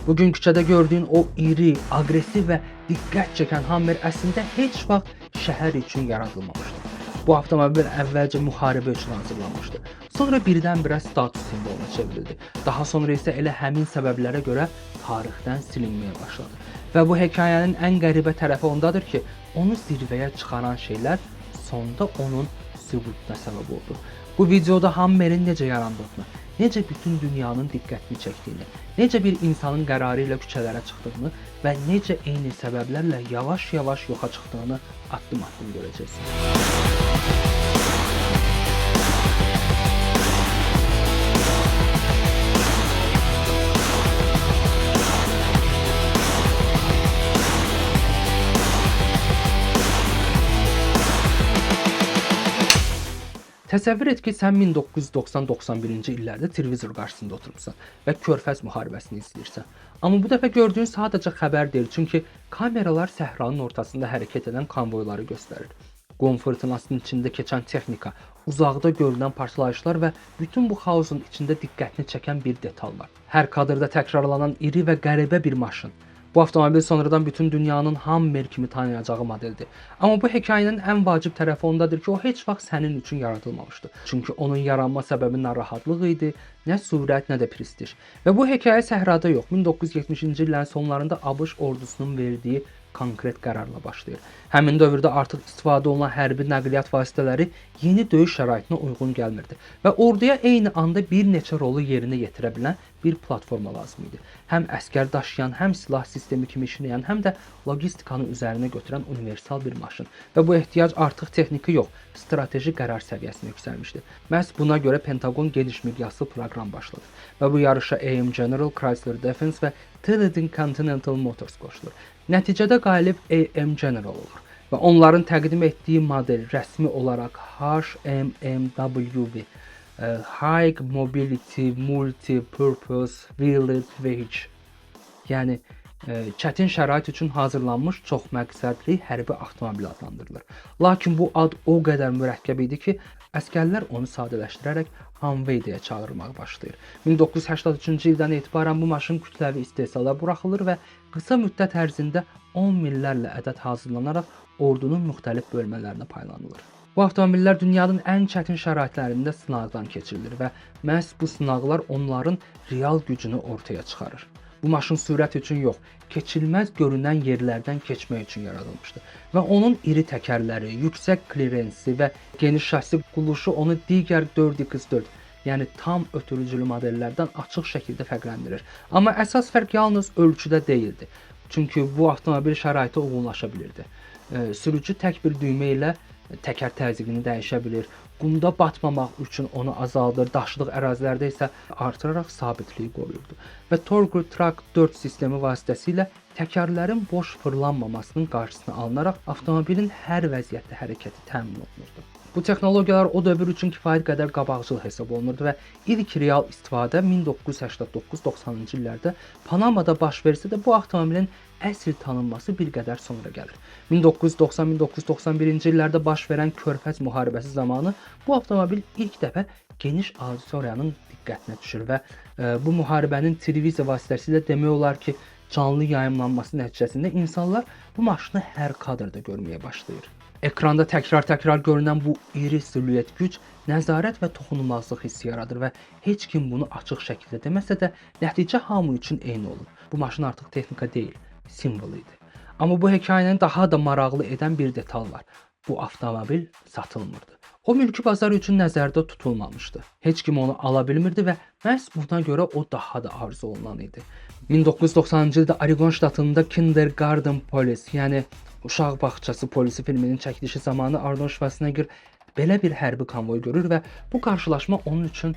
Bugün küçədə gördüyün o iri, aqressiv və diqqət çəkən Hummer əslində heç vaxt şəhər üçün yaradılmamışdı. Bu avtomobil əvvəlcə müharibə üçün hazırlanmışdı. Sonra birdən-birə status simvoluna çevrildi. Daha sonra isə elə həmin səbəblərə görə tarixdən silinməyə başladı. Və bu hekayənin ən qəribə tərəfi ondadır ki, onu zirvəyə çıxaran şeylər sonda onun süqutuna səbəb oldu. Bu videoda Hummerin necə yarandığını, necə bütün dünyanın diqqətini çəkdiyini, necə bir insanın qərarı ilə küçələrə çıxdığını və necə eyni səbəblərlə yavaş-yavaş yoxa çıxdığını addım-addım görəcəksiniz. Təsəvvür et ki, sən 1990-91-ci illərdə televizor qarşısında oturmusan və Körfəz müharibəsini izləyirsən. Amma bu dəfə gördüyün sadəcə xəbər deyil, çünki kameralar səhranın ortasında hərəkət edən konvoyları göstərir. Qum fırtınasının içində keçən texnika, uzaqda görünən partlayışlar və bütün bu xaosun içində diqqətini çəkən bir detal var. Hər kadrda təkrarlanan iri və qəribə bir maşın. Bu avtomobil sonradan bütün dünyanın Hummer kimi tanıyacağı modeldir. Amma bu hekayənin ən vacib tərəfi ondadır ki, o heç vaxt sənin üçün yaradılmamışdı. Çünki onun yaranma səbəbi nə rahatlıq idi, nə sürət, nə də prestij. Və bu hekayə səhrada yox, 1970-ci illərin sonlarında ABŞ ordusunun verdiyi konkret qərarla başlayır. Həmin dövrdə artıq istifadə olunan hərbi nəqliyyat vasitələri yeni döyüş şəraitinə uyğun gəlmirdi və orduya eyni anda bir neçə rolu yerinə yetirə bilən bir platforma lazım idi. Həm əsgər daşıyan, həm silah sistemi kimi işləyən, həm də logistikanı üzərinə götürən universal bir maşın. Və bu ehtiyac artıq texniki yox, strateji qərar səviyyəsinə yüksəlmişdi. Məhz buna görə Pentagon geniş miqyaslı proqram başladı və bu yarışa AM General, Chrysler Defense və Teledyne Continental Motors qoşulur. Nəticədə qalib AM General olur və onların təqdim etdiyi model rəsmi olaraq HMMWV, High Mobility Multi-Purpose Wheeled Vehicle, yəni çətin şərait üçün hazırlanmış çoxməqsədli hərbi avtomobil adlandırılır. Lakin bu ad o qədər mürəkkəb idi ki, əsgərlər onu sadələşdirərək Humvee deyə çağırmağa başlayır. 1983-cü ildən etibarən bu maşın kütləvi istehsala buraxılır və qısa müddət ərzində 10 minlərlə ədəd hazırlanaraq ordunun müxtəlif bölmələrinə paylanılır. Bu avtomobillər dünyanın ən çətin şəraitlərində sınaqdan keçirilir və məhz bu sınaqlar onların real gücünü ortaya çıxarır. Bu maşın sürət üçün yox, keçilməz görünən yerlərdən keçmək üçün yaradılmışdı və onun iri təkərləri, yüksək klirensi və geniş şassi quruluşu onu digər 4x4, yəni tam ötürücülü modellərdən açıq şəkildə fərqləndirir. Amma əsas fərq yalnız ölçüdə deyildi. Çünki bu avtomobil şəraitə uyğunlaşa bilirdi. Sürücü tək bir düymə ilə təkər təzyiqini dəyişə bilir. Qumda batmamaq üçün onu azaldır, daşlıq ərazilərdə isə artıraraq sabitliyi qoruyurdu. Və Torque Track 4 sistemi vasitəsilə təkərlərin boş fırlanmamasının qarşısını alınaraq avtomobilin hər vəziyyətdə hərəkəti təmin olunurdu. Bu texnologiyalar o dövr üçün kifayət qədər qabaqcıl hesab olunurdu və ilk real istifadə 1989-90-cı illərdə Panamada baş versə də bu avtomobilin əsl tanınması bir qədər sonra gəlir. 1990-1991-ci illərdə baş verən Körfəz müharibəsi zamanı bu avtomobil ilk dəfə geniş auditoriyanın diqqətinə düşür və bu müharibənin televiziya vasitəsilə demək olar ki, canlı yayımlanması nəticəsində insanlar bu maşını hər kadrda görməyə başlayır. Ekranda təkrar-təkrar görünən bu iri siluet güc, nəzarət və toxunulmazlıq hissi yaradır və heç kim bunu açıq şəkildə deməsə də nəticə hamı üçün eyni olur. Bu maşın artıq texnika deyil, simvol idi. Amma bu hekayəni daha da maraqlı edən bir detal var. Bu avtomobil satılmırdı. O mülki bazar üçün nəzərdə tutulmamışdı. Heç kim onu ala bilmirdi və məhz buna görə o daha da arzu olunan idi. 1990-cı ildə Oregon ştatında Kindergarten Police, yəni Uşaq Bağçası Polisi filminin çəkilişi zamanı Arnold Schwarzenegger belə bir hərbi konvoy görür və bu qarşılaşma onun üçün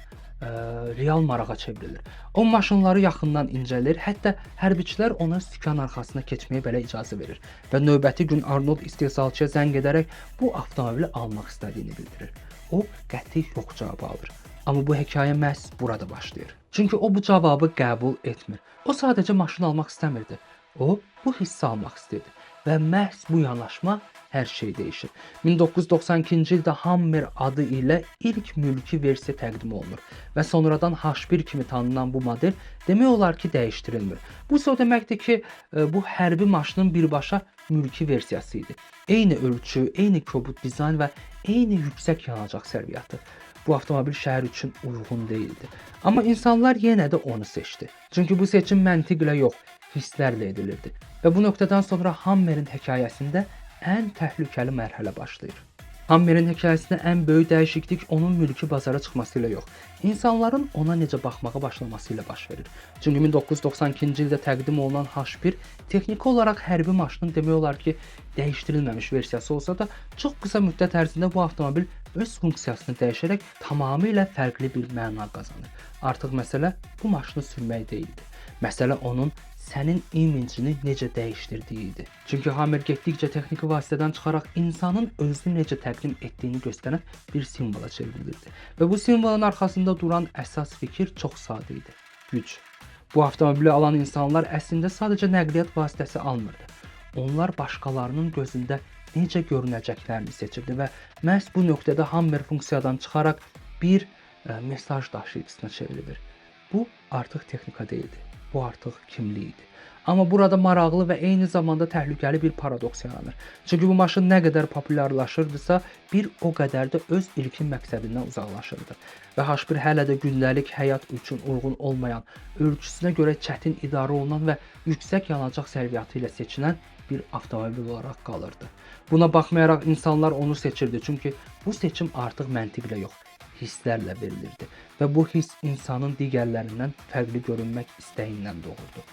real marağa çevrilir. O maşınları yaxından incəlir, hətta hərbiçilər ona sükan arxasına keçməyə belə icazə verir və növbəti gün Arnold istehsalçıya zəng edərək bu avtomobili almaq istədiyini bildirir. O qəti yox cavabı alır. Amma bu hekayə məhz burada başlayır. Çünki o bu cavabı qəbul etmir. O sadəcə maşın almaq istəmirdi. O bu hissi almaq istəyirdi və məhz bu yanaşma hər şey dəyişir. 1992-ci ildə Hummer adı ilə ilk mülki versiya təqdim olunur və sonradan H1 kimi tanınan bu model demək olar ki, dəyişdirilmir. Bu isə o deməkdir ki, bu hərbi maşının birbaşa mülki versiyası idi. Eyni ölçü, eyni kobud dizayn və eyni yüksək yanacaq sərfiyyatı. Bu avtomobil şəhər üçün uyğun deyildi. Amma insanlar yenə də onu seçdi. Çünki bu seçim məntiqlə yox, hisslərlə edilirdi. Və bu nöqtədən sonra Hummer'in hekayəsində ən təhlükəli mərhələ başlayır. Hummer'in hekayəsində ən böyük dəyişiklik onun mülki bazara çıxması ilə yox, insanların ona necə baxmağa başlaması ilə baş verir. Çünki 1992-ci ildə təqdim olunan H1 texniki olaraq hərbi maşının demək olar ki, dəyişdirilməmiş versiyası olsa da, çox qısa müddət ərzində bu avtomobil öz funksiyasını dəyişərək tamamilə fərqli bir məna qazanır. Artıq məsələ bu maşını sürmək deyildi. Məsələ onun sənin imicini necə dəyişdirdiyi idi. Çünki Hummer getdikcə texniki vasitədən çıxaraq insanın özünü necə təqdim etdiyini göstərən bir simvola çevrilirdi. Və bu simvolun arxasında duran əsas fikir çox sadə idi: güc. Bu avtomobili alan insanlar əslində sadəcə nəqliyyat vasitəsi almırdı. Onlar başqalarının gözündə necə görünəcəklərini seçirdi və məhz bu nöqtədə Hummer funksiyadan çıxaraq bir mesaj daşıyıcısına çevrilir. Bu artıq texnika deyildi. Bu artıq kimlik idi. Amma burada maraqlı və eyni zamanda təhlükəli bir paradoks yaranır. Çünki bu maşın nə qədər populyarlaşırdısa, bir o qədər də öz ilkin məqsədindən uzaqlaşırdı. Və H1 hələ də gündəlik həyat üçün uyğun olmayan, ölçüsünə görə çətin idarə olunan və yüksək yanacaq sərfiyyatı ilə seçilən bir avtomobil olaraq qalırdı. Buna baxmayaraq insanlar onu seçirdi. Çünki bu seçim artıq məntiqlə yox, hisslərlə verilirdi və bu hiss insanın digərlərindən fərqli görünmək istəyindən doğurdu.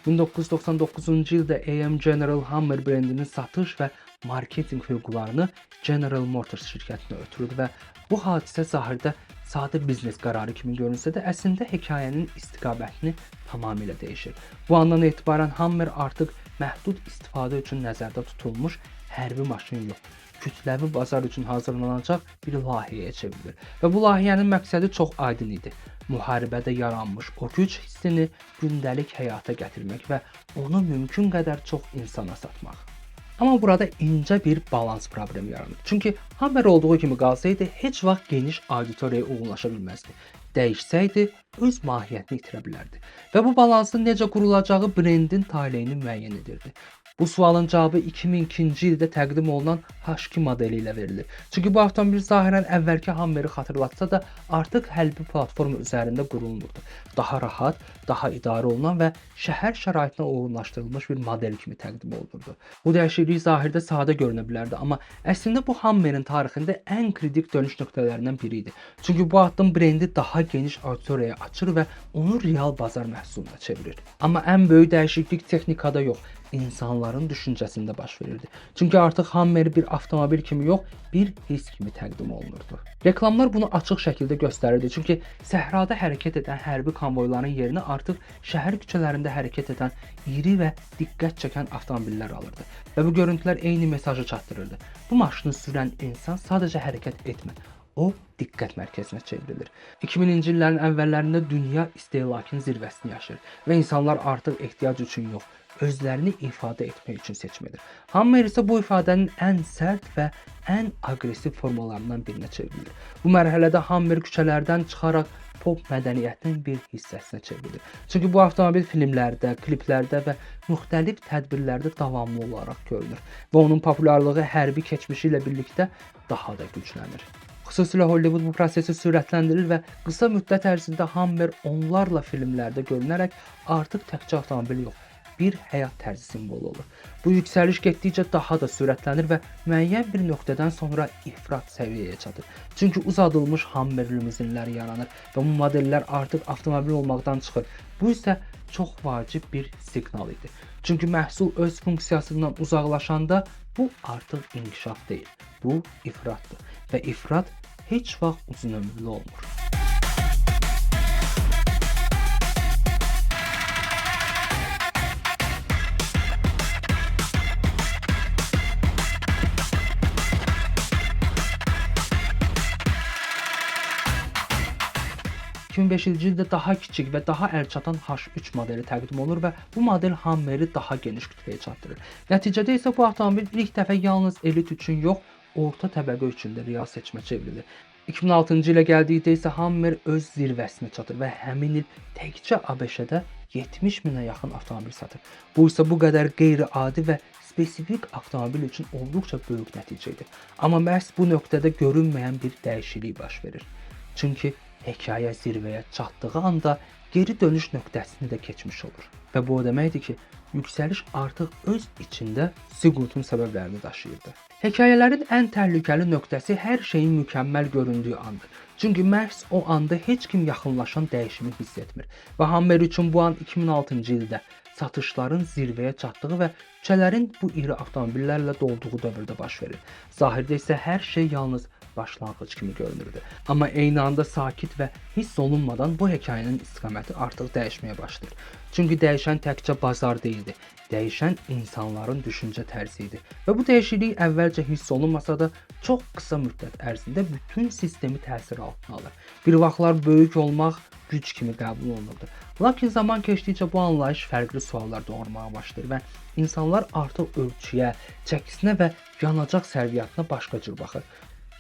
1999-cu ildə AM General Hummer brendinin satış və marketinq hüquqlarını General Motors şirkətinə ötürürdü və bu hadisə zahirdə sadə biznes qərarı kimi görünsə də, əslində hekayənin istiqamətini tamamilə dəyişir. Bu andan etibarən Hummer artıq məhdud istifadə üçün nəzərdə tutulmuş hərbi maşın yox, kütləvi bazar üçün hazırlanacaq bir layihəyə çevrilir. Və bu layihənin məqsədi çox aydın idi: müharibədə yaranmış o güc hissini gündəlik həyata gətirmək və onu mümkün qədər çox insana satmaq. Amma burada incə bir balans problemi yaranır. Çünki Hummer olduğu kimi qalsaydı, heç vaxt geniş auditoriyaya uyğunlaşa bilməzdi. Dəyişsəydi, öz mahiyyətini itirə bilərdi. Və bu balansın necə qurulacağı brendin taleyini müəyyən edirdi. Bu sualın cavabı 2002-ci ildə təqdim olunan H2 modeli ilə verilir. Çünki bu avtomobil zahirən əvvəlki Hummeri xatırlatsa da, artıq hərbi platforma üzərində qurulmurdu. Daha rahat, daha idarə olunan və şəhər şəraitinə uyğunlaşdırılmış bir model kimi təqdim olunurdu. Bu dəyişiklik zahirdə sadə görünə bilərdi, amma əslində bu Hummerin tarixində ən kritik dönüş nöqtələrindən biri idi. Çünki bu addım brendi daha geniş auditoriyaya açır və onu real bazar məhsuluna çevirir. Amma ən böyük dəyişiklik texnikada yox, insanların düşüncəsində baş verirdi. Çünki artıq Hummer bir avtomobil kimi yox, bir hiss kimi təqdim olunurdu. Reklamlar bunu açıq şəkildə göstərirdi. Çünki səhrada hərəkət edən hərbi konvoyların yerini artıq şəhər küçələrində hərəkət edən iri və diqqət çəkən avtomobillər alırdı. Və bu görüntülər eyni mesajı çatdırırdı: Bu maşını sürən insan sadəcə hərəkət etmir, o diqqət mərkəzinə çevrilir. 2000-ci illərin əvvəllərində dünya istehlakın zirvəsini yaşayır və insanlar artıq ehtiyac üçün yox, özlərini ifadə etmək üçün seçim edir. Hummer isə bu ifadənin ən sərt və ən aqressiv formalarından birinə çevrilir. Bu mərhələdə Hummer küçələrdən çıxaraq pop mədəniyyətinin bir hissəsinə çevrilir. Çünki bu avtomobil filmlərdə, kliplərdə və müxtəlif tədbirlərdə davamlı olaraq görünür və onun populyarlığı hərbi keçmişi ilə birlikdə daha da güclənir. Xüsusilə Hollywood bu prosesi sürətləndirir və qısa müddət ərzində Hummer onlarla filmlərdə görünərək artıq təkcə avtomobil yox, bir həyat tərzi simvolu olur. Bu yüksəliş getdikcə daha da sürətlənir və müəyyən bir nöqtədən sonra ifrat səviyyəyə çatır. Çünki uzadılmış Hummer limuzinləri yaranır və bu modellər artıq avtomobil olmaqdan çıxır. Bu isə çox vacib bir siqnal idi. Çünki məhsul öz funksiyasından uzaqlaşanda bu artıq inkişaf deyil, bu ifratdır və ifrat heç vaxt uzunömürlü olmur. 2005-ci ildə daha kiçik və daha əlçatan H3 modeli təqdim olunur və bu model Hummeri daha geniş kütləyə çatdırır. Nəticədə isə bu avtomobil ilk dəfə yalnız elit üçün yox, orta təbəqə üçün də real seçimə çevrilir. 2006-cı ilə gəldikdə isə Hummer öz zirvəsinə çatır və həmin il təkcə ABŞ-də 70 minə yaxın avtomobil satır. Bu isə bu qədər qeyri-adi və spesifik avtomobil üçün olduqca böyük nəticə idi. Amma məhz bu nöqtədə görünməyən bir dəyişiklik baş verir. Çünki hekayə zirvəyə çatdığı anda geri dönüş nöqtəsini də keçmiş olur. Və bu o deməkdir ki, yüksəliş artıq öz içində süqutun səbəblərini daşıyırdı. Hekayələrin ən təhlükəli nöqtəsi hər şeyin mükəmməl göründüyü andır. Çünki məhz o anda heç kim yaxınlaşan dəyişimi hiss etmir. Və Hummer üçün bu an 2006-cı ildə satışların zirvəyə çatdığı və küçələrin bu iri avtomobillərlə dolduğu dövrdə baş verir. Zahirdə isə hər şey yalnız başlanğıc kimi görünürdü. Amma eyni anda sakit və hiss olunmadan bu hekayənin istiqaməti artıq dəyişməyə başlayır. Çünki dəyişən təkcə bazar deyildi, dəyişən insanların düşüncə tərzi idi. Və bu dəyişiklik əvvəlcə hiss olunmasa da çox qısa müddət ərzində bütün sistemi təsir altına alır. Bir vaxtlar böyük olmaq güc kimi qəbul olunurdu. Lakin zaman keçdikcə bu anlayış fərqli suallar doğurmağa başlayır və insanlar artıq ölçüyə, çəkisinə və yanacaq sərfiyyatına başqa cür baxır.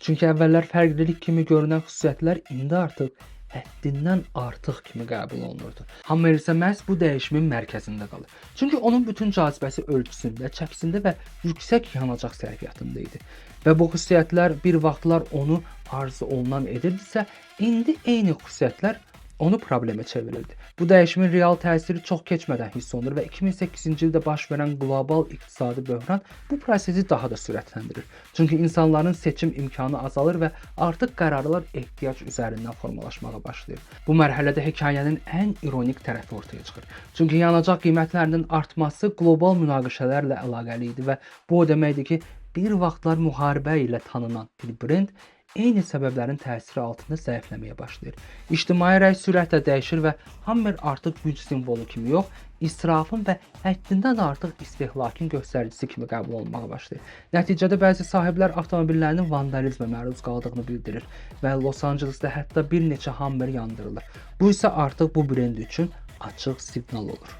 Çünki əvvəllər fərqlilik kimi görünən xüsusiyyətlər indi artıq həddindən artıq kimi qəbul olunurdu. Hummer isə məhz bu dəyişimin mərkəzində qalır. Çünki onun bütün cazibəsi ölçüsündə, çəkisində və yüksək yanacaq sərfiyyatında idi. Və bu xüsusiyyətlər bir vaxtlar onu arzu olunan edirdisə, indi eyni xüsusiyyətlər onu problemə çevirirdi. Bu dəyişimin real təsiri çox keçmədən hiss olunur və 2008-ci ildə baş verən qlobal iqtisadi böhran bu prosesi daha da sürətləndirir. Çünki insanların seçim imkanı azalır və artıq qərarlar ehtiyac üzərindən formalaşmağa başlayır. Bu mərhələdə hekayənin ən ironik tərəfi ortaya çıxır. Çünki yanacaq qiymətlərinin artması qlobal münaqişələrlə əlaqəli idi və bu o deməkdir ki, bir vaxtlar müharibə ilə tanınan bir brend eyni səbəblərin təsiri altında zəifləməyə başlayır. İctimai rəy sürətlə dəyişir və Hummer artıq güc simvolu kimi yox, israfın və həddindən artıq istehlakın göstəricisi kimi qəbul olunmağa başlayır. Nəticədə bəzi sahiblər avtomobillərinin vandalizmə məruz qaldığını bildirir və Los Angelesdə hətta bir neçə Hummer yandırılır. Bu isə artıq bu brend üçün açıq siqnal olur.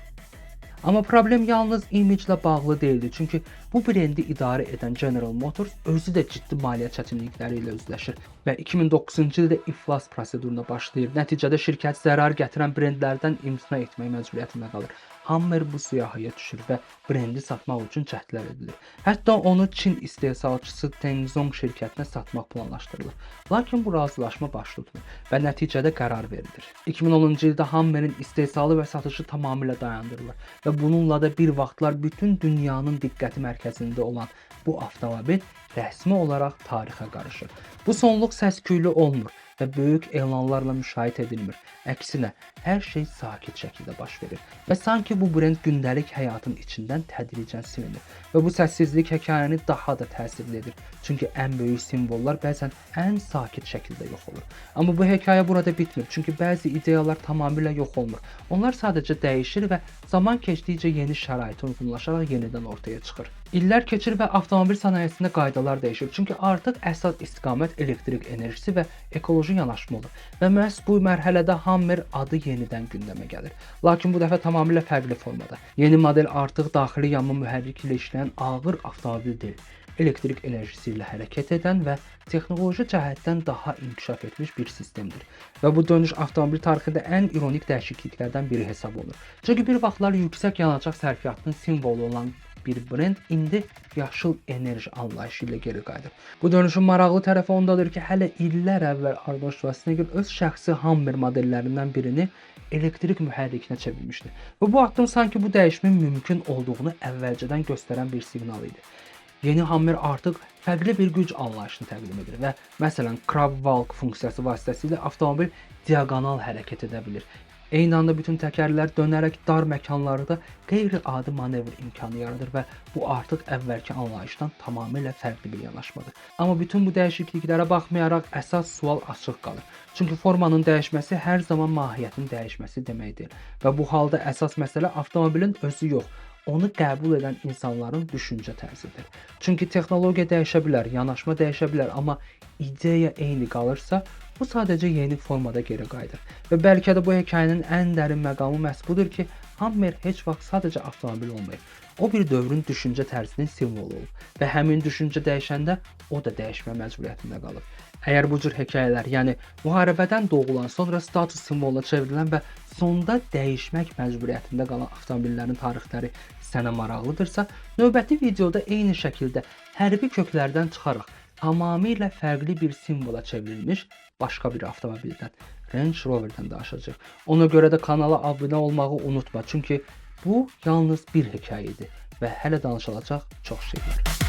Amma problem yalnız imiclə bağlı deyildi. Çünki bu brendi idarə edən General Motors özü də ciddi maliyyə çətinlikləri ilə üzləşir və 2009-cu ildə iflas proseduruna başlayır. Nəticədə şirkət zərər gətirən brendlərdən imtina etmək məcburiyyətində qalır. Hummer bu siyahıya düşür və brendi satmaq üçün cəhdlər edilir. Hətta onu Çin istehsalçısı Tengzhong şirkətinə satmaq planlaşdırılır. Lakin bu razılaşma baş tutmur və nəticədə qərar verilir. 2010-cu ildə Hummerin istehsalı və satışı tamamilə dayandırılır və bununla da bir vaxtlar bütün dünyanın diqqəti mərkəzində olan bu avtomobil rəsmi olaraq tarixə qarışır. Bu sonluq səs-küylü olmur və böyük elanlarla müşayiət edilmir. Əksinə, hər şey sakit şəkildə baş verir və sanki bu brend gündəlik həyatın içindən tədricən silinir. Və bu səssizlik hekayəni daha da təsirli edir. Çünki ən böyük simvollar bəzən ən sakit şəkildə yox olur. Amma bu hekayə burada bitmir. Çünki bəzi ideyalar tamamilə yox olmur. Onlar sadəcə dəyişir və zaman keçdikcə yeni şəraitə uyğunlaşaraq yenidən ortaya çıxır. İllər keçir və avtomobil sənayesində qaydalar dəyişir. Çünki artıq əsas istiqamət elektrik enerjisi və ekoloji yanaşma olur. Və məhz bu mərhələdə Hummer adı yenidən gündəmə gəlir. Lakin bu dəfə tamamilə fərqli formada. Yeni model artıq daxili yanma mühərriki ilə işləyən ağır avtomobil deyil. Elektrik enerjisi ilə hərəkət edən və texnoloji cəhətdən daha inkişaf etmiş bir sistemdir. Və bu dönüş avtomobil tarixində ən ironik dəyişikliklərdən biri hesab olunur. Çünki bir vaxtlar yüksək yanacaq sərfiyyatının simvolu olan bir brend indi yaşıl enerji anlayışı ilə geri qayıdır. Bu dönüşün maraqlı tərəfi ondadır ki, hələ illər əvvəl Arnold Schwarzenegger öz şəxsi Hummer modellərindən birini elektrik mühərrikinə çevirmişdi. Və bu addım sanki bu dəyişimin mümkün olduğunu əvvəlcədən göstərən bir siqnal idi. Yeni Hummer artıq fərqli bir güc anlayışını təqdim edir və məsələn Crab Walk funksiyası vasitəsilə avtomobil diaqonal hərəkət edə bilir. Eyni anda bütün təkərlər dönərək dar məkanlarda qeyri-adi manevr imkanı yaradır və bu artıq əvvəlki anlayışdan tamamilə fərqli bir yanaşmadır. Amma bütün bu dəyişikliklərə baxmayaraq əsas sual açıq qalır. Çünki formanın dəyişməsi hər zaman mahiyyətin dəyişməsi demək deyil. Və bu halda əsas məsələ avtomobilin özü yox, onu qəbul edən insanların düşüncə tərzidir. Çünki texnologiya dəyişə bilər, yanaşma dəyişə bilər, amma ideya eyni qalırsa, bu sadəcə yeni formada geri qayıdır. Və bəlkə də bu hekayənin ən dərin məqamı məhz budur ki, Hummer heç vaxt sadəcə avtomobil olmayıb. O bir dövrün düşüncə tərzinin simvolu olub və həmin düşüncə dəyişəndə o da dəyişmə məcburiyyətində qalıb. Əgər bu cür hekayələr, yəni müharibədən doğulan, sonra status simvoluna çevrilən və sonda dəyişmək məcburiyyətində qalan avtomobillərin tarixləri sənə maraqlıdırsa, növbəti videoda eyni şəkildə hərbi köklərdən çıxaraq tamamilə fərqli bir simvola çevrilmiş başqa bir avtomobildən, Range Rover-dən danışacağıq. Ona görə də kanala abunə olmağı unutma, çünki bu yalnız bir hekayə idi və hələ danışılacaq çox şey var.